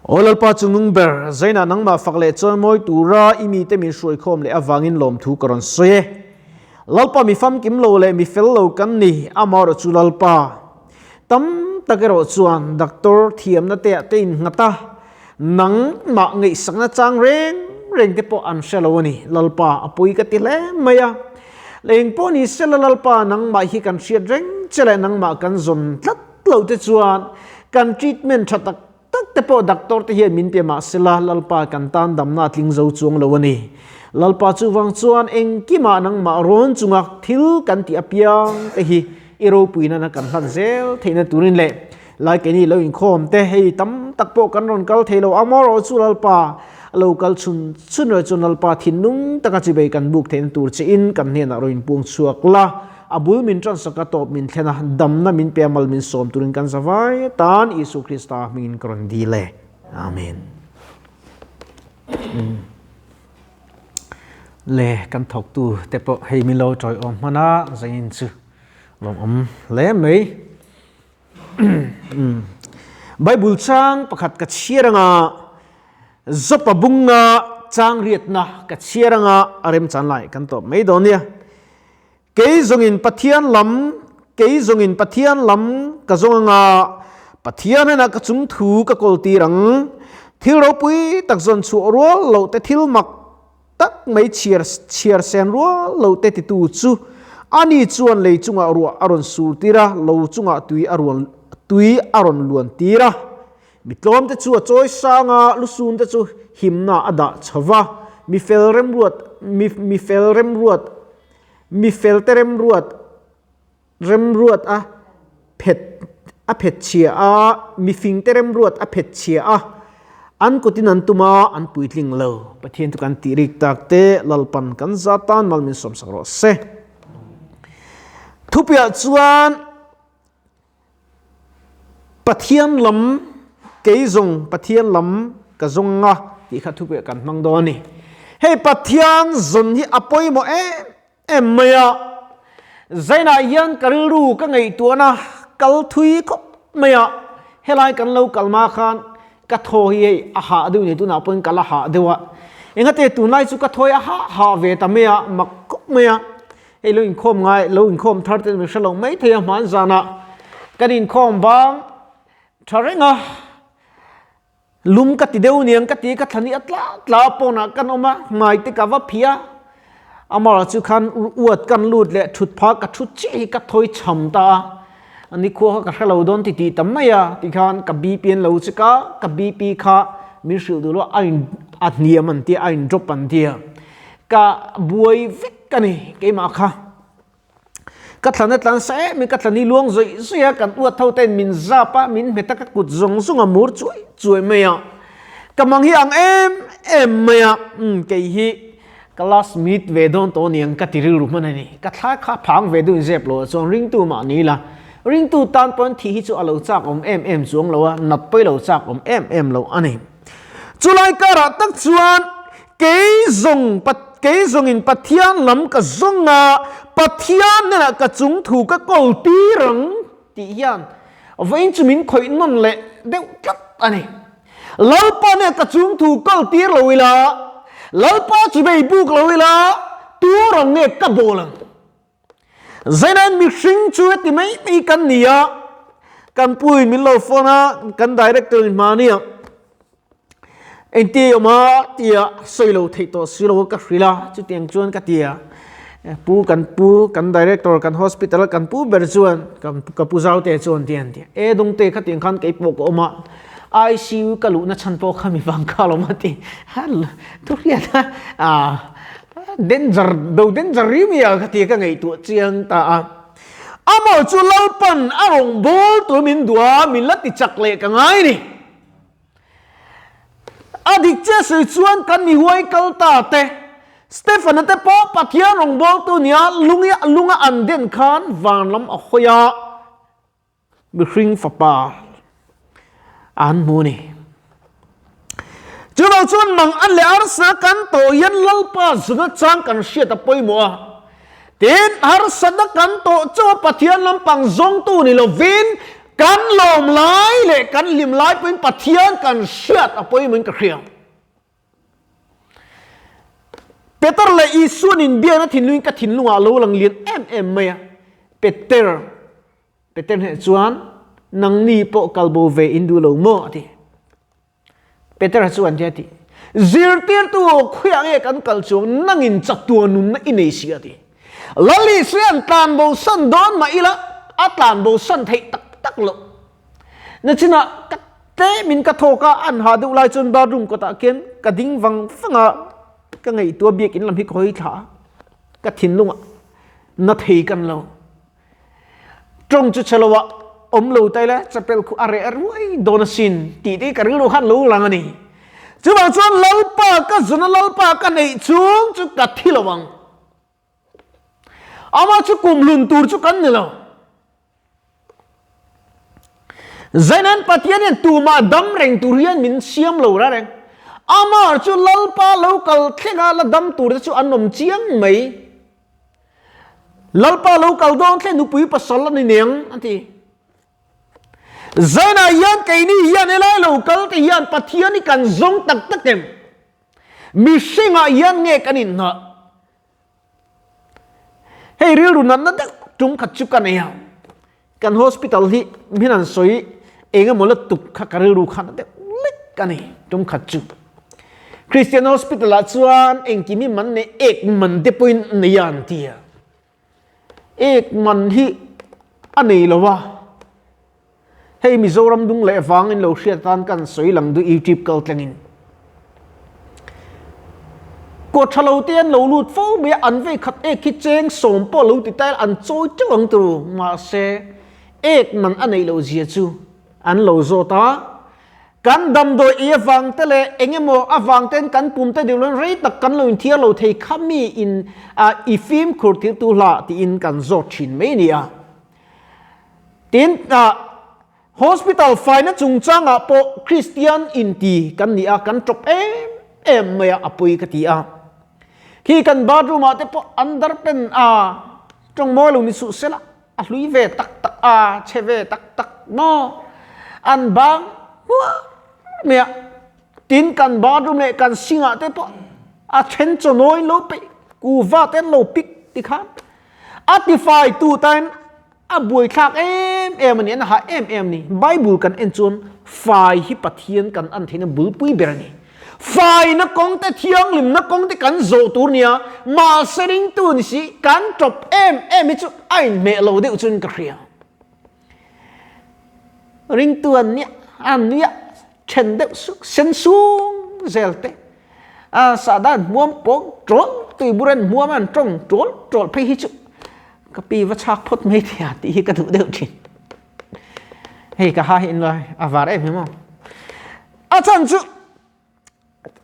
Aw Lalpa chungnung ber, Zainah nangmah fak leh chawimawi tura i mite min hruaikhawm leh avangin lawmthu ka rawn sawi e. Lalpa mi famkim lo leh mi fel lo kan ni, amaherawh chu Lalpa. Tam tak erawh chuan doctor thiamna te ah te innghat a, nangmah ngaihsakna chang reng reng te pawh an hre lo a ni. Lalpa a pawi ka ti hle mai a. Leng pawh ni sela Lalpa nangmah hi kan hriat reng che leh nangmah kan zawn tlat lo te chuan kan treatment tha tak tak te pawh doctor te hian min pe mah sela Lalpa kan tan damna a tling zo chuang lo a ni. Lalpa chuvang chuan engkimah nangmah rawn chunga thil kan tih apiang te hi i ropui nana kan hlan zel theihna turin leh lai keini lo inkhawm te hei tam tak pawh kan rawn kal thei lo amaherawh chu Lalpa a lo kal chhun chhun rawh chuan Lalpa thinlung taka chibei kan buk theihna tur che in kan hnenah rawn inpuang chhuak la. A bul min ṭansak a tawp min thlen a, damna min pe a mal min sawm turin kan za vai tan Isu Krista hmingin ka rawn dil e. Amen. Le kan thawktu te pawh hei min lo ṭawi awm hman a, zain chu lawmawm hle mai. Bible chang pakhat ka chhiar anga Zopa bunga chang riatna ka chhiar anga a remchan lai kan tawp mai dawn nia. Kei zawngin Pathian lam, kei zawngin Pathian lam ka zawng anga Pathian hnenah ka chung thu ka kawl tir ang. Thil ropui tak zawn chhuah rual loh te thil mak tak mai chhiar chhiar sen rual loh te titu chu ani chuan lei chungah ruah a rawn sur tir a, lo chungah tui a ruan tui a rawn luan tir a. Mi tlawmte chu a chawi sang a, lusunte chu himna a dah chho va, mi fel remruat, mi mi fel remruat, mi felte remruat, remruat a phet a phet chhia a, mi fingte remruat a phet chhia a, an kutin an tum a, an puitling lo. Pathian chu kan tih rik tak te, Lalpan kan za tan mal min sawmsak rawh se. Thupiah chuan. Pathian lam, kei zawng Pathian lam ka zawng a tih kha thupui kan hmang dawn a ni. Hei Pathian zawn hi a pawimawh em em mai a, Zainah hian ka rilru ka ngaihtuahna kal thui khawp mai a, helai kan lo kal hma khan ka thaw hi hei a hah deuh ni tunah pawhin ka la hah deuh a, engate tunlai chu ka thaw hi a hah hah ve ta mai a, mak khawp mai a. Hei lo inkhawm ngai, lo inkhawm thar te min hre lo mai thei a hman zanah kan inkhawm bang tha reng a, lum ka ti deuh niang ka ti ka thla ni a tla tla pawnah kan awm a, hmai te ka va phih a, amah chu khan uat kan lut leh thut phah ka thut chiah hi ka thawi cham ta a, a nikhua kha ka hre lo dawn ti tih ta mai a, tikhan ka BP an lo chek a, ka BP kha min hrilh duh lo a in a hniam an tia a in drop an tia, ka buai vek. Ka ni, keimah kha ka thlan a tlan sa em in ka thlan hi luang zawih zawih a, kan uat ho ten min zap a, min hmet a, ka kut zawng zawng a mur chuai chuai mai a, ka mang hi ang em em mai a, umm kei hi ka last minute ve dawn tawh aniang ka ti rilru hman a ni, ka thla kha phang ve deuh in zep lo ah chuan ringtu mah ni ila, ringtu tan pawn thih hi chu a lo chak awm em em chuang lo a, nat pawh i lo chak awm em em lo a ni. Chulai karah tak chuan kei zawng kei zawngin Pathian lam ka zawng a, Pathian hnenah ka chung thu ka kawl tir ang tih hian vawiin chu min khawih nawn leh deuh tlat a ni. Lalpa hnenah ka chung thu kawl tir lo ila, Lalpa chu bei buk lo ila, tur ang nge ka bawl ang? Zainain mihring chu heti mai mai kan ni a, kan puin min lo phone a, kan director in hmani a, engti awm a tia sawi lo theih tawh si lo ka hrilh a, chutiang chuan ka ti a, pu kan pu kan director kan hospital kan pu ber chuan ka pu Zaute chuan ti an ti a, e Dawngte khatiang khan kei pawh ka awm a, ICU ka luhna chhan pawh kha mi vang kha lo ma ti, thu hriat a. Danger do danger riu mai a ka ti ka ngaihtuah chiang ta a. Amaw chu Lalpan a rawn bawl tur min duh a, min la ti chak leh ka ngai ni. A dik che sawi chuan kan mi huai kal ta te, Stefan-a te pawh Pathian rawn bawl tu nia lungi lunga an den khan van lam a hawi a. Mihring fapa an hmu ni. Chuvang chuan mang an leh arsa kan tawh hian Lalpa zuna chang kan hriat a pawimawh a. Tin, harsatna kan tawh chaw Pathian lampang zawngtu ni lovin Kan lawm lai leh kan hlim lai pawhin Pathian kan hriat a pawimawhin ka hria. Peter leh Isuan inbiakna thinlungin ka thinlungah a lo lang lian em em mai a. Peter, Peter hneh chuan, Nangni pawh kalbo ve in duh lo maw? a ti. Peter chuan ti a ti, Zirtirtu khawiah nge kan kal chuang nangin chatuan nunna i nei si a ti. Lal Isuan tlanbo san dawn mah ila a tlanbo san theih tak tak loh. Nachinah ka tlemin ka thawk a, an ha deuh lai chuan bathroom kawtah khian ka ding vang vang a, ka ngaihtuah biakinn lam hi ka hawi thla a, ka thinlungah na thei kan lo. Tawng chu chhe loah awm lo ta ila chapel khu a reh ruai dawn asin tih te hi ka rilru khan lo lang a ni. Chuvang chuan Lalpa ka zuna Lalpa ka neih chhung chu ka thi lo ang. Amah chu kum hlun tur chu kan ni lo. Zainan Pathian hian tumah dam reng tur hian min siam lo ra reng. Amah chu Lalpa lo kal thlenga la dam tur te chu an awm chiang mai. Lalpa lo kal dawn thleng nupui pasal a ni neng an ti. Zainah hian keini hian helai lo kal te hian Pathian hi kan zawng tak tak em? Mihringah hian nge kan inhnah? Hei rilru natna deuh tum khat chu ka nei a. Kan hospital hi min han sawi eng emaw la tuk kha ka rilru khan a deuh lek a ni tum khat chu. Christian hospital ah chuan engkim hi man nei ek man te pawhin nei a an ti a. Ek man hi a nei lo a. Hei Mizoram dung leh vang in lo hriat atan kan sawi lang duh YouTube kal tlengin. Kaw tha lo te an lo lut fo mai a, an vei khat ek hi cheng sawm pawh lo ti ta ila an chawi teuh ang turu. Mahse, ek man a neih loh zia chu an lo zawt a, kan damdawi ei avang te leh eng emaw avang ten kan pum te deuh loin rei tak kan lo inthiar lo thei kha mi in i fimkhur thil tu hlah tiin kan zawt thin mai a ni a. Tin, Hospital faina chungchangah pawh Kristian inti kan ni a, kan tawp em em mai a, a pawi ka ti a. Khi kan bathroom ah te pawh underpant a tawng mawi lo ni suh sela, a hlui ve tak tak a, chhe ve tak tak maw? An bang hmuah mai a. Tin, kan bathroom leh kan sink ah te pawh a then chawnawi lo peih, kuva te an lo pik tikhan a tifai tu tan A buaithlak em em a ni, an hah em em a ni. Bible kan en chuan fai hi Pathian kan an theihna bulpui ber a ni. Faina kawng te, thianghlimna kawng te kan zawh tur nia, mahse ringtu ni si kan tawp em em hi chu a inhmeh lo deuh chuan ka hria. Ringtu an nia, an nia then deuh suk, sen sung zel te, a sahdan hmuam pawng tawl, tuiburan hmuam an tawng tawl tawl phei hi chu Ka pi va chhak phawt mai thei a tih hi ka duh deuh thin. Hei ka ha hi in lai a var em hi maw. A chan chu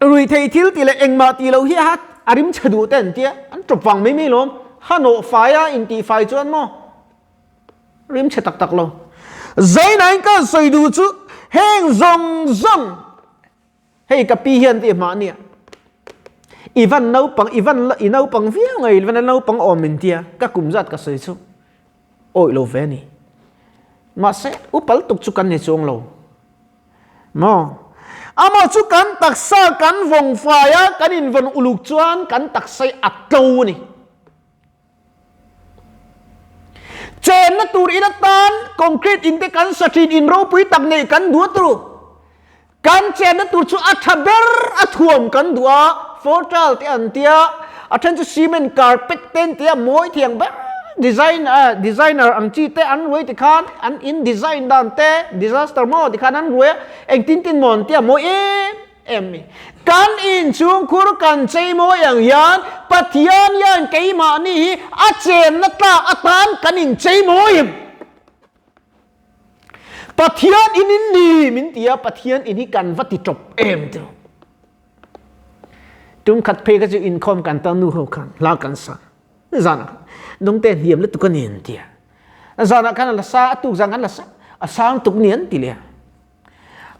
rui thei thil ti leh engmah ti lo hi a a rim chhe duh te an tia an tawp vang mai mai lawm. Ha nawh fai a in tih fai chuan maw rim chhe tak tak lo. Zainain ka sawi duh chu heng zawng zawng Hei ka pi hian tih hmah nia. I van naupang, i van i naupang viau ngei, i van naupang awm min tia, ka kum zat ka sawi chu awih lo ve ni. Mahse, upal tuk chu kan ni chuang lo. Maw? Amaw chu kan taksa kan vawng fai a, kan invawn uluk chuan kan taksa hi a tlo a ni. Chenna tur in atan concrete in te kan sa thin in ropui tak neih kan duh a turu. Kan chenna tur chu a tha ber a thuam kan duh a, fortal te an tia, a then chu cement carpet te an tia mawi thiang ber design designer ang chi te an ruai tikhan an in design dan te disaster maw tikhan an ruai a engtin tin maw an tia mawi em em ni? Kan inchhungkhur kan cheimawi ang hian Pathian hian keimahni hi a chenna tlak atan kan incheimawi em? Pathian in in ni min ti a, Pathian in hi kan va ti tawp em tiraw? Tum khat phei kha chu inkhawm kan tan nu ho khan hla kan sa. Zanah khan nungte hniam lutuk a ni an ti a. Zanah khan a la sa, a tuk zan khan a la sa, a sang tuk ni an ti leh a.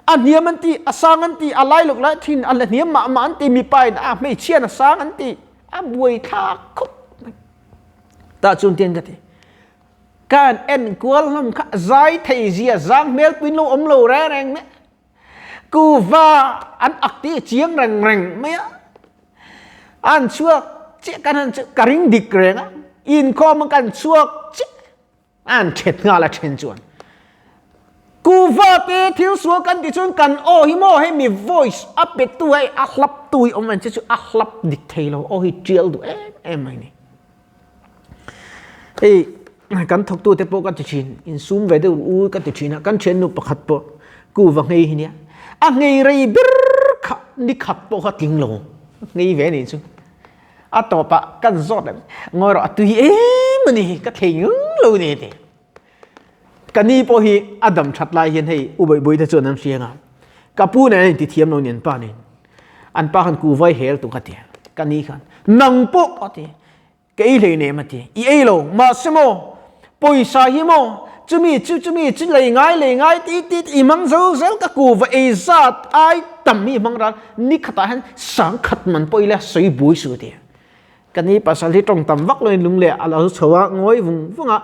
A hniam an ti, a sang an ti, a lai luk lai thin, a la hniam mah mah an ti, mipa in a hmeichhia in a sang an ti, a buai thlak khawp mai. Tah chuan tian ka ti. Kan en kual hlawm kha zai thei zia zang hmel puin lo awm lo reng reng mai. Kuva an ak tih chiang reng reng mai a. An chhuak chiah kan han chu ka ring dik reng a. Inkhawm kan chhuak chiah an thet nghal a then chuan. Kuva te thil sual kan ti chuan kan aw hi maw hei mi voice a pe tu hei a hlap tu hi awm an che chu a hlap dik thei lo aw hi tial duh em em mai ni. Hei kan thawktu te pawh ka ti thin insum ve deuh u ka ti thin a kan thiannu pakhat pawh kuva nghei hi nia a nghei rei ber kha ni khat pawh kha tling lo nghei ve nih chu a tawpah kan zawt leh ngawi rawh a tui em a ni ka thei ngang lo ni ti ka ni pawh hi a dam that lai hian hei u bawih bawih te chuan an hria nga ka pu nen an inti thiam lo ni an pa nen An pa khan kuhvai hel tuk a ti. Ka ni khan, nang pawh a ti. Ka ei hlei nem a ti. I ei lo, mahse maw, pawisa hi maw, chumi chu chumi chu lei ngai lei ngai ti ti ti i hmang zo zel ka kuhva ei zat ai tam hi i hmang ral ni khatah hian sangkhat man pawh ila sawi bui suh a ti. Ka ni pasal hi tawng tam vak loin lung leh a lo chho a, ngawi vung vung a,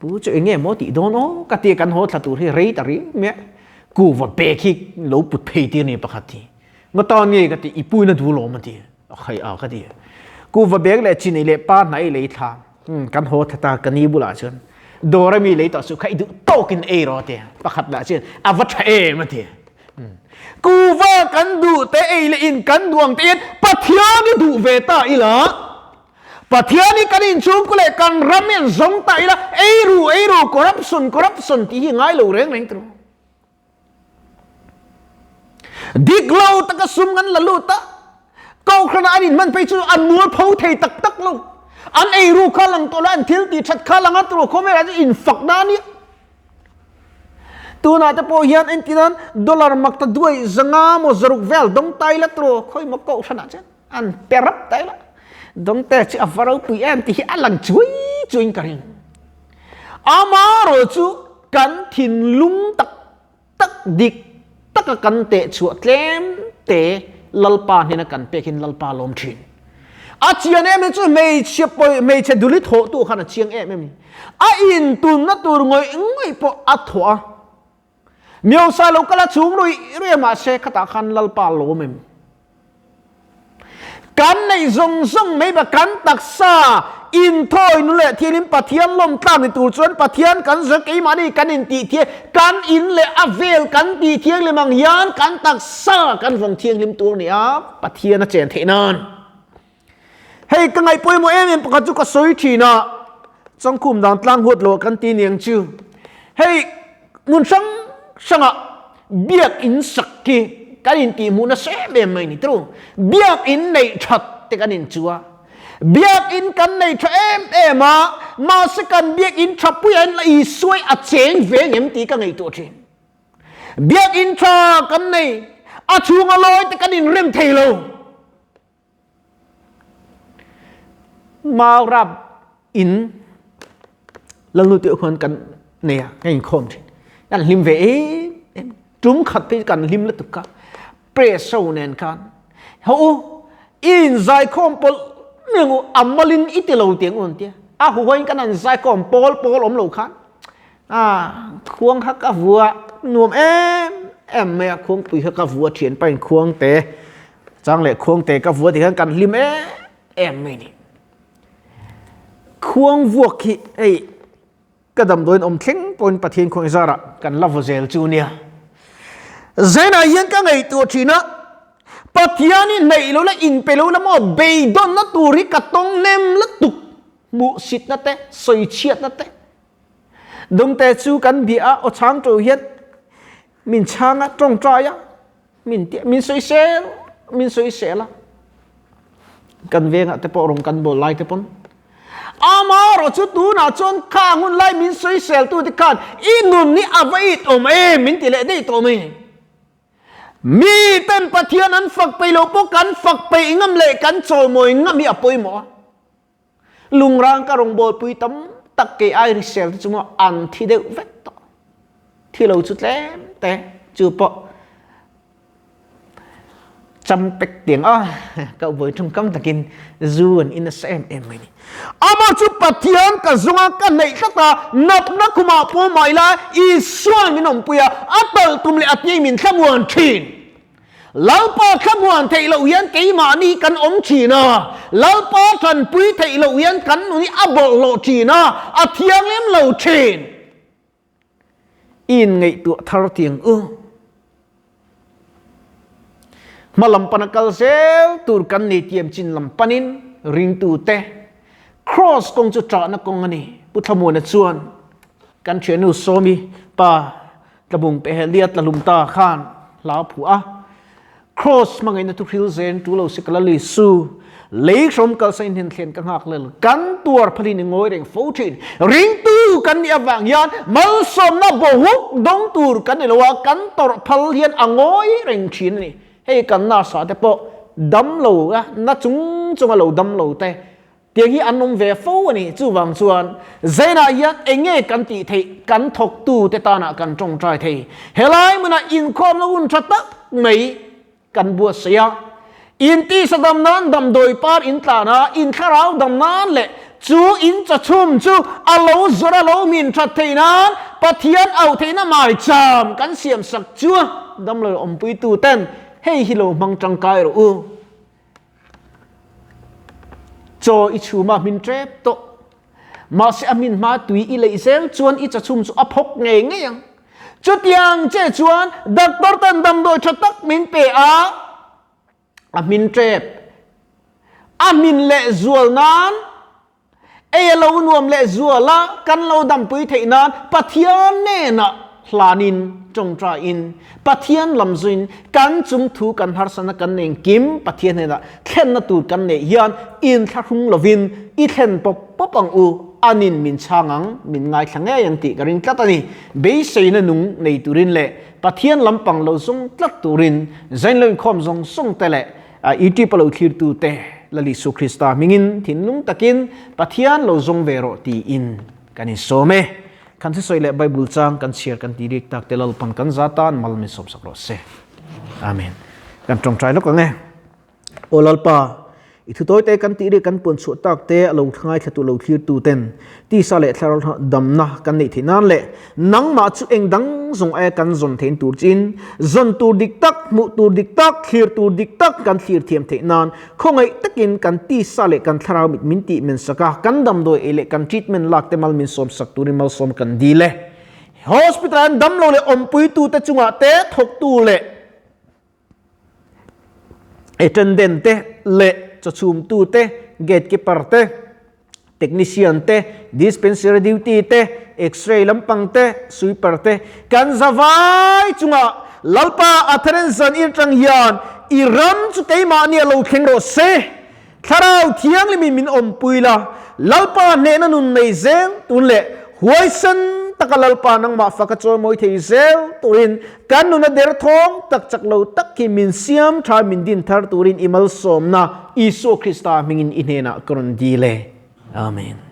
Pu chu enge maw tih dawn aw ka ti a kan haw thla tur hi rei ta riau mai a, kuhva bag hi lo put phei tir ni pakhat hi nga tan nge ka ti i puina duh lawm a ti a khai a ka ti kuhva bag leh chinei leh pa hnai lei thla kan haw thla ta ka ni bulah chuan dawr ami lei tawh chu kha i duh tawkin ei rawh a ti pakhat lah chuan a va tha em a ti kuhva kan duh te ei leh in kan duh ang te hian Pathian i duh ve ta ila Pathian hi kan inchhungkaw leh kan ram hi an zawng ta ila, eiru eiru, corruption corruption tih hi ngai lo reng reng tawh. Dik lo taka sum kan la lut a, kohhrana an inhman phei chu an mual pho thei tak tak lo. An eiru kha lang tawh lo, an thil tih that kha lang a tawh lo, khawvelah chuan infakna a nia. Tunah te pawh hian engtinan dollar mak ta duai zanga maw zaruk vel dawng ta ila tawh, khawimaw kohhranah chuan. An pe rap ta ila dawngte chu a va ropui em tih hi a lang chuai chuaiin ka ring. Amaherawh chu kan thinlung tak tak dik taka kan teh chhuah tlem te Lalpa hnena kan pek hin Lalpa lawm thin. A chian em em chu hmeichhe pawi hmeichhe duli thawhtu khan a chiang em em. A intunna tur ngawih ngawih pawh a thawh a. Miosa lo kal a chhung ruih ruih a mahse khatah khan Lalpa lawm em? Kan neih zawng zawng mai ba kan taksa inthawi nu leh thianin Pathian lawm tlak ni tur chuan Pathian kan zawh keimahni kan intih thiang kan in leh a vel kan tih thianghlim ang hian kan taksa kan vawng thianghlim tur a ni a Pathian a chen theih nan. Hei ka ngaih pawimawh em em pakhat chu ka sawi thin a, changkhum dan tlang huat lo kan ti niang chu. Hei hmun hrang hrangah biak in sak khi kan in tih hmuh nasa em em mai ni tru. Biak in neih that te kan in chu a. Biak in kan nei tha em em a, mahse kan biak in tha puiah hian Isuai a cheng ve ngem tih ka ngaihtuah thin. Biak in tha kan nei, a chhunga lawi te kan inrem thei lo. Maurap in lalnu te khuan kan nei a kan inkhawm thin kan hlim ve em em tum khat phei kan hlim lutuk kha press ho nen khan ho u in zaikhawm pawlh miang u amalin i ti lo tiang u an tia a huhoin kan han zaikhawm pawl pawl awm lo khan a khuang kha ka vua nuam em em mai a khuangpui kha ka vua thian pain khuang te Chang leh khuang te ka vua ti khan kan hlim em em mai ni. Khuang vuak hi hei ka damdawiin awm thleng pawhin Pathian khuang zarah kan la vaw zel chu nia. Zainah hian ka ngaihtuah thin a, Pathian hi hnaih lo la inpe lo la maw beidawnna tur hi ka tawng nem lutuk hmuhsitna te sawichhiatna te. Dawngte chu kan bia a aw chang to hian min chhang a tawngtai a. Min ti min sawisel min sawisel a kan vengah te pawh rawng kan bawl lai te pawn amaherawh chu tunah chuan khang hun lai min sawisel tu te khan i nun hi a va it awm em min ti leh daih tawh mai mi ten Pathian an fak peih loh pawh kan fak peih ngam leh kan chawimawi ngam hi a pawimawh a lungrang ka rawngbawl pui tam tak kei ai risel te chu maw an thi deuh vek tawh Thi lo chu tlem te chu pawh. Champek tiang a ka vawi tawngkam takin zu an in nasa em em mai ni. Amah chu Pathian ka zunga ka hneih tlat a, natna khumah pawh mah ila Isua'n min awmpui a, a talh tum leh a piai min thlamuan thin. Lalpa thlamuan theih loh hian keimahni kan awm thin a, Lalpa tanpui theih loh hian kan nun hi a bawlhhlawh thin a, a thianghlim lo thin. I inngaihtuah thar tiang u. Hma lam pana kal zel tur kan nei tiam chin lam panin ringtute Kraws kawng chu ṭahna kawng a ni. Pu Thlamuana chuan kan ṭhiannu Sawmi pa Tlabung Pehelia tlahlum ta khan hla a phuah a. Kraws hmangaihna thu hril zen tu lo sikala li su lei hrawm kalsa in hnen thlen ka nghak lel kan tuar phalin i ngawi reng fo thin. Ringtu kan nih avang hian malsawmna bohuk dawng tur kan ni lo a, kan tawrh phal hian a ngawi reng thin a ni. Hei kan nurse ah te pawh dam lo a, na chung chunga lo dam lo te Tiang hi an awm ve fo a ni. Chuvang chuan Zainah hian eng nge kan tih theih? Kan thawktute tanah kan tawngtai thei. Helai hmunah inkhawmna hun tha tak mai kan buatsaih a. Intisa dam nan damdawi par in tlan a, in thlarau dam nan leh chu in chachhum chu a lo zawrh a lo min that theih nan Pathian auh theihna maicham kan siamsak chu a damlo awmpuituten hei hi lo hmang tangkai rawh u. Chaw i chhum a hmin tep tawh. Mahse a hmin hma tui i leih zel chuan i chachhum chu a phawk ngei ngei ang. Chutiang che chuan doctor tan damdawi tha tak min pe a, a hmin tep. A hmin leh zual nan Ei a lo nuam leh zual a, kan lo dampui theih nan Pathian hnenah hlanin tawngtaiin Pathian lam zuin kan chung thu kan harsatna kan engkim Pathian hnenah thlenna tur kan neih hian inthlahrung lovin i thlen pawp pawp ang u, anin min chhang ang, min ngaithla ngei ang tih ka ring tlat a ni. Beiseina nung nei turin leh Pathian lampang lo zawng tlat turin zainlo inkhawm zawng zawng te leh YouTube a lo thlirtute Lal Isu Krista hmingin thinlung takin Pathian lo zawng ve rawh tiin kan insawm e. Kan thusawi leh Bible chang kan chhiar kan ti rik tak te Lalpan kan za tan mal min sawmsak rawh se. Amen. Kan tawngtai lawk ang e. Aw Lalpa, i thutawi te kan tih rik kan puan chhuah tak te a lo ngaithla tu lo thlirtu ten Tisa leh thlarau damna kan neih theih nan leh nangmah chu eng dang zawng aia kan zawn theih tur chin, zawn tur dik tak, hmuh tur dik tak, thlir tur dik tak kan thlir thiam theih nan khawngaih takin kan tisa leh kan thlarau mit min tih men sak a, kan damdawi ei leh kan treatment lak te mal min sawm sak turin malsawm kan dil e. Hospital an damlo leh awmpuitute chungah te thawktu leh Attendant te leh chawchhumtu te, gatekeeper te, technician te, dispensary duty te, x-ray lampang te, sweeper te, kan zavai chungah Lalpa a tharen zan ir tang hian i ram chu keimahni a lo thleng rawh se. Thlarau Thianghlimin min awmpui la, Lalpa hnehna nun nei zel tun leh huaisen taka Lalpa nangmah faka chawimawi thei zel turin kan nuna derthawng tak chak lo tak hi min siam tha min din thar turin i malsawmna Isua Krista hmingin i hnenah ka rawn dil e. Amen.